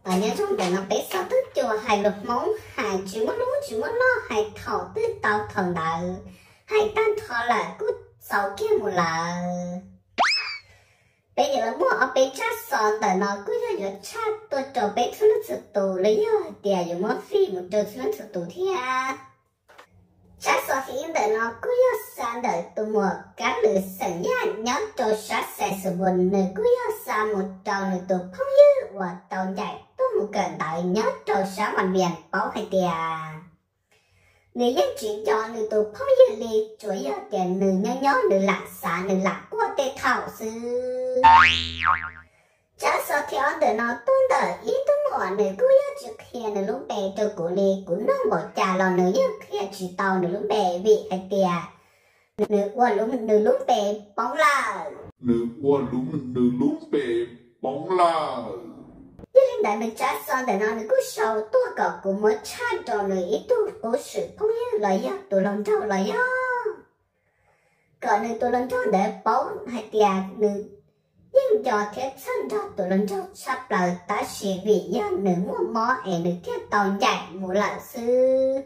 Nyob zoo, ntawm no peb xov tooj cua hais lus Hmoob hais tsis muaj lub tsis muaj loj, hais thaum twg tau thaum ntawd, hais tag nrho lawm kuj xaus kiag mus lawm. Peb yuav los muaj ob peb tsab xov ntawm no kuj yog yuav tshaj tuaj rau peb txhua leej txhua tus los yog hais tias yuav muab fij mus rau txhua leej txhua tus thiab. Tsab xov thib ib ntawm no kuj yog xa ntawm tus muam Kab Lwm xeem Yaj nyob rau sab Xais Xus Npuas, nws kuj yog xa mus rau nws tus phooj ywg uas tau ncaim tuaj mus kawm ntawv nyob rau sab Mas Vias paub hais tias nws yeej tsis nco nws tus phooj ywg li, tsuas yog tias nws nyob nyob nws lam xav nws lam quaj tej thaum xwb. Tsab xov thib ob ntawm no tuaj ntawm ib tug muam, nws kuj yog tsis qhia nws lub npe rau kuv li, kuv nug npaum cas los nws yeej qhia tsis tau nws lub npe vim hais tias nws ua nws lub npe poob lawm. Nws ua nws lub npe poob lawm. Yog li ntawd nws tsab xov ntawm no nws kuj sau tuaj kom kuv muab tshaj rau nws ib tug qub swm phooj ywg los yog tus hluas nraug los yog kom nws tus hluas nraug ntawd paub hais tias nws yeej nco thiab txhawj nrog tus hluas nraug tshaj plaws, tab sis vim yog nws muaj mob es nws thiaj tau ncaim mus lawm xwb.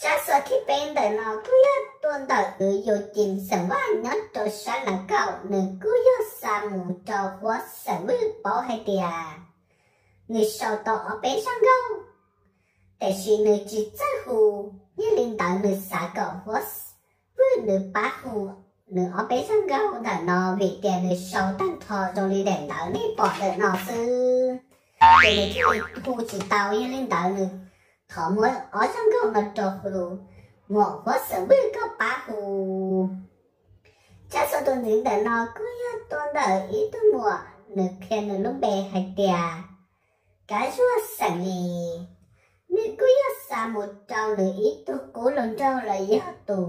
Tsab xov thib peb ntawm no kuj yog tuaj ntawm kwv Yus Cim xeem Vaj nyob rau sab Lav Kaum, nws kuj yog xa mus rau Huab xeem Vwj paub hais tias nws sau tau ob peb zaj nkauj, tiam sis nws tsis txawj hu. Yog li ntawd nws xav kom Huab Vwj nws pab hu nws ob peb zaj nkauj ntawm no, vim tias nws sau tag nrho zoo li daim ntawv nej pom ntawm no xwb, ces nws thiaj li hu tsis tau. Yog li ntawd nws thov muab ob zaj nkauj no rau hu, muam Huab xeem Vwj koj pab hu. Tsab xov tus ntxiv ntawm no kuj yog tuaj ntawm ib tug muam, nws qhia nws lub npe hais tias Kab Zuag xeem Lis, nws kuj yog xa mus rau nws ib tug qub hluas nraug los yog tus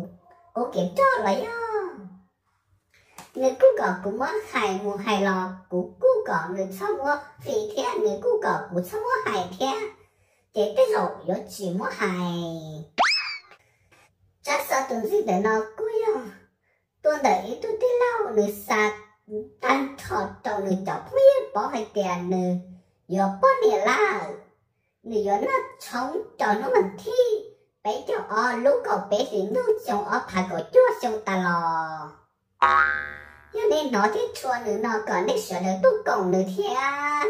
qub kev roj los yog. Nws kuj kom kuv muab hais mus hais los, kuv kuj kom nws txhob muab fij thiab, nws kuj kom kuv txhob muab hais thiab, ces tej zaum yuav tsis muab hais. Tsab xov tus ntxiv ntawm no kuj yog tuaj ntawm ib tug tij laug, nws xa tag nrho rau nws cov phooj ywg paub hais tias nws yuav poj niam lawm, nws yuav noj tshoob rau hnub vas thib peb caug ob lub kaum peb hlis ntuj xyoo ob phav kaum cuaj xyoo tas los. Yog nej hnov thiab tshua nws no kom nej sawv daws tuaj koom nws thiab.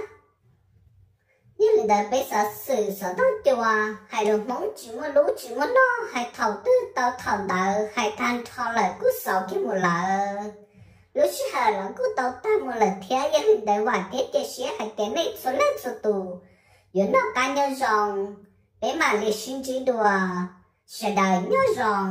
Yog li ntawd peb xov xwm xov tooj cua hais lus Hmoob tsis muaj lub tsis muaj loj, hais thaum twg tau thaum ntawd, hais tag nrho lawm kuj xaus kiag mus lawm. Lub sij hawm los kuj tau tag mus lawm thiab, yog li ntawd vam thiab cia siab hais tias nej txhua leej txhua tus yuav noj qab nyob zoo. Peb mam li sib ntsib dua, sawv daws nyob zoo.